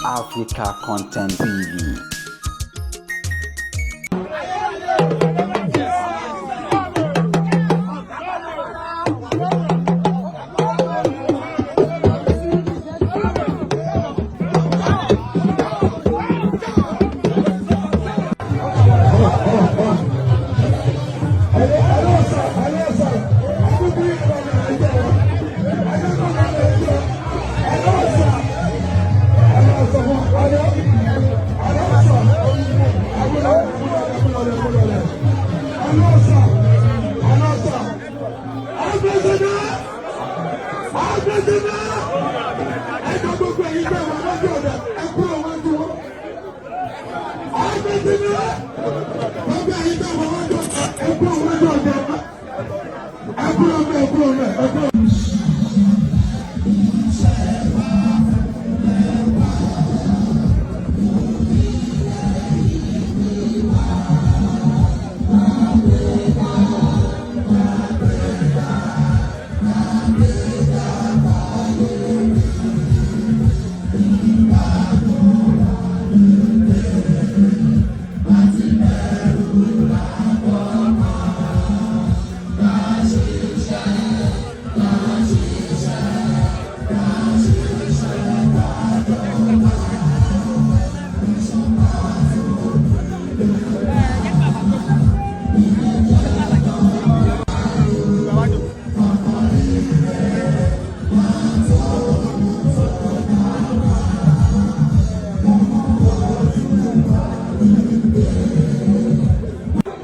Africa Content TV.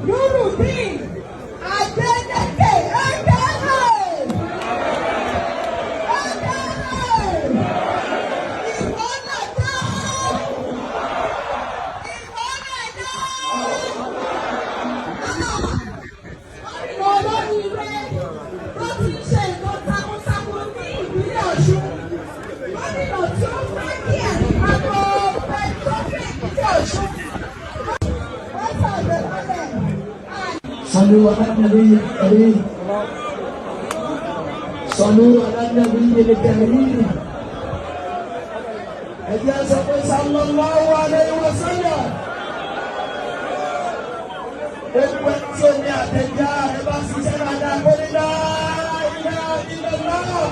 Nurudeen Adeleke Ekene. Ekene. Ìmọ́lẹ̀ dé. Ìmọ́lẹ̀ dé. Gómìnà olóríire tó ti ń ṣe nǹkan takuntakun ní ìpínlẹ̀ Ọ̀ṣun. Gómìnà tí ó fẹ́ kí àgbo pẹ̀trọ́fì ìpínlẹ̀ Ọ̀ṣun. Wọ́n sọ̀rọ̀. صلوا على النبي الكريم، صلوا على النبي الكريم. Ẹjẹ́ sọ pé صلى الله عليه وسلم. Gbogbo ẹni tí ó ní àtẹ̀já ẹ bá ṣiṣẹ́ dáadáa kó ní لا إله إلا الله.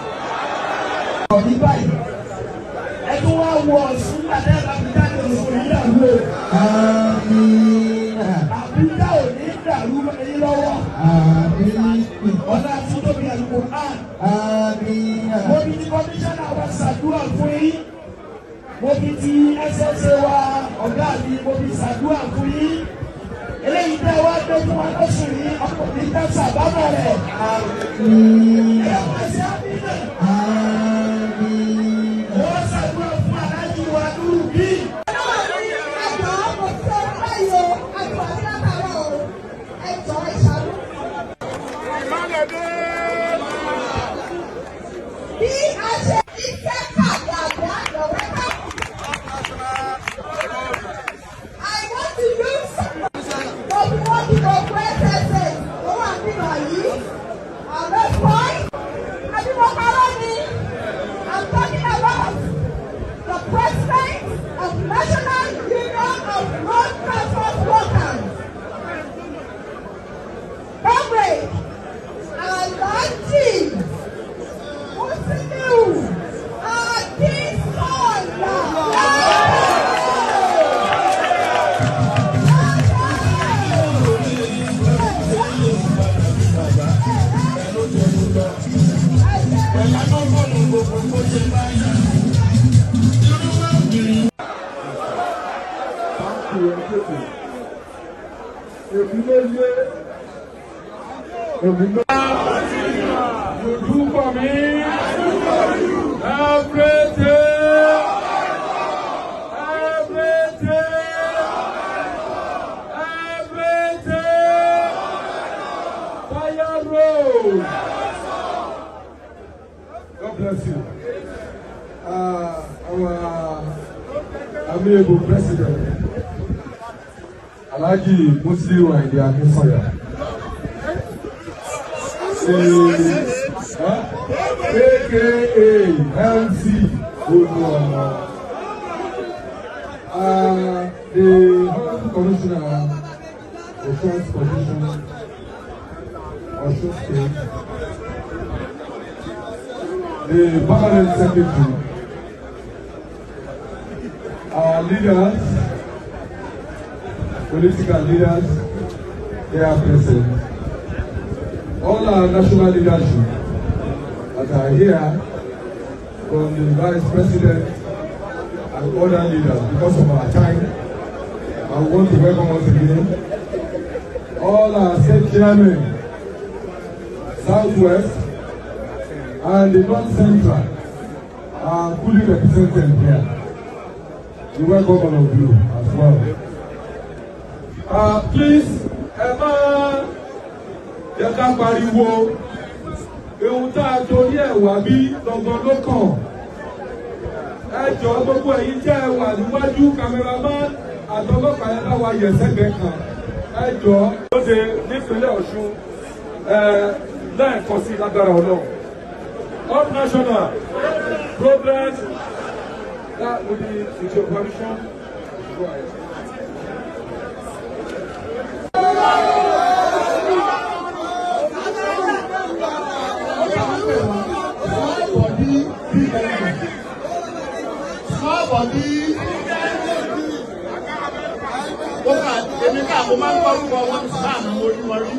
Ọ̀ní báyìí, ẹ tún wá wọ Ọ̀ṣun àti Àbújá ní Ọ̀ṣun ní dàrú o. Àmín. Àbújá ò ní dàrú mọ́ yín lọ́wọ́. Àmín. Ọ̀nà àti tóbi Al-Qur'an. Àmín. Mo fi ti kọmíṣánná wa ṣàdúrà fún yín. Mo fi ti SSA wa, ọ̀gá mi, mo fi ṣàdúrà fún yín. Eléyìí tẹ́ wá gbé fún wa lọ́sùn yìí, ọkọ̀ ní káṣà bábà rẹ̀. Àmín. Ẹ wá sí àmínà. Àmín. Wọ́n ṣàdúrà fún aláàjì wa Nurudeen. Ẹjọ́ kò sí ọ̀rọ̀ báyìí o, àjọ àti látàárọ̀ o, ẹjọ́ ìṣàlù. Bí a ṣe iṣẹ́ kàdàdà lọ́wọ́. I want to use gbogbo gbogbo SSA tó wà nínú yìí. At this point, àbí mo parọ́ ni? I'm talking about the president of National Union of Road Transport Workers, Comrade Alhaji Musiliu Akinsanya. Thank you, ẹ jókòó. Èmi ló yé. Èmi ló. You do for me every day, every day, every day. Fire road. God bless you. Our amiable president, Alhaji Musiliu Ayinde Akinsanya. Huh? AKA MC Olúọmọ. The Honorable Commissioner for Transportation, Osun State, the Permanent Secretary, our leaders, political leaders, they are present. All our national leadership that are here, from the Vice President and other leaders, because of our time, I want to welcome once again all our state chairmen, Southwest and the North Central are fully represented here. We welcome all of you as well. Please, ẹ má jẹ́ ká pariwo. Ohun tá a torí ẹ̀ wá bí lọ́gbọ́n ló kàn. Ẹ jọ, gbogbo ẹ̀yin tẹ́ ẹ wà níwájú, cameraman àtọlọ́pàá, yẹn bá wa yẹ̀ sẹ́gbẹ̀ẹ́ kan. Ẹ jọ lóde nípínlẹ̀ Ọ̀ṣun ẹ lẹ́ẹ̀kan sí, lágbára Ọlọ́run. Up national progress. That will be with your permission. Go ahead. Small body, big energy. Small body. Ó kà èmi ká mo máa ń gbọ́ orúkọ wọn sáà ní mo rí wọn rí.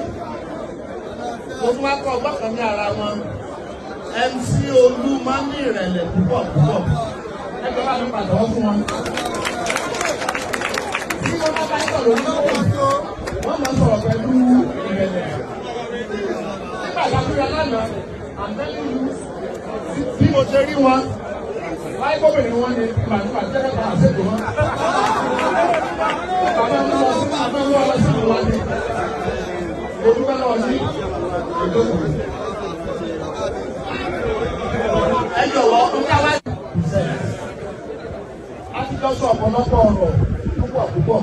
Mo tún wá kọ́ ọgbọ́n kan ní ara wọn. MC Olú máa ń ní ìrẹ̀lẹ̀ púpọ̀ púpọ̀. Ẹgbẹ́ bá mi pàtẹ́wọ́ fún wọn. Tí wọ́n bá bá sọ̀rọ̀ lórí wọ́n máa sọ̀rọ̀ pẹ̀lú ìrẹ̀lẹ̀. Nígbà tá a fi ra lánàá, I'm telling you, bí mo ṣe rí wọn, láì gómìnà wọn ni màdùmá jẹ́ ká àṣetò wọn. Bàbá mi lọ sí, bàbá mi lọ sí ìlú wa ni. Mo dúpẹ́ lọ́wọ́ sí ìjókòó. Ẹ jọ̀wọ́, ń ká wá. A ti jọ sọ ọ̀pọ̀lọpọ̀ ọ̀rọ̀ púpọ̀ púpọ̀.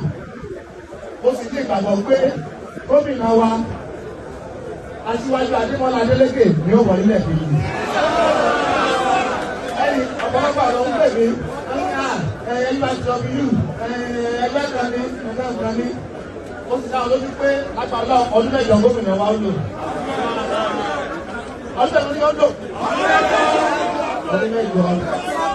Mo sì ní ìgbàgbọ́ pé gómìnà wa, Aṣíwájú Adémọ́lá Adélékè, ní ó wọlé lẹ́ẹ̀kejì. Ẹni ọ̀pọ̀lọpọ̀ àwọn ń pè mí, NURTW, ẹgbẹ́ kan ní ẹgbẹ́ kan ní. Ó sì dá wọn lójú pé lágbàlá ọdún 8 gómìnà wa ó lò. Ọdún 8 ni ó lò. Ọdún 8.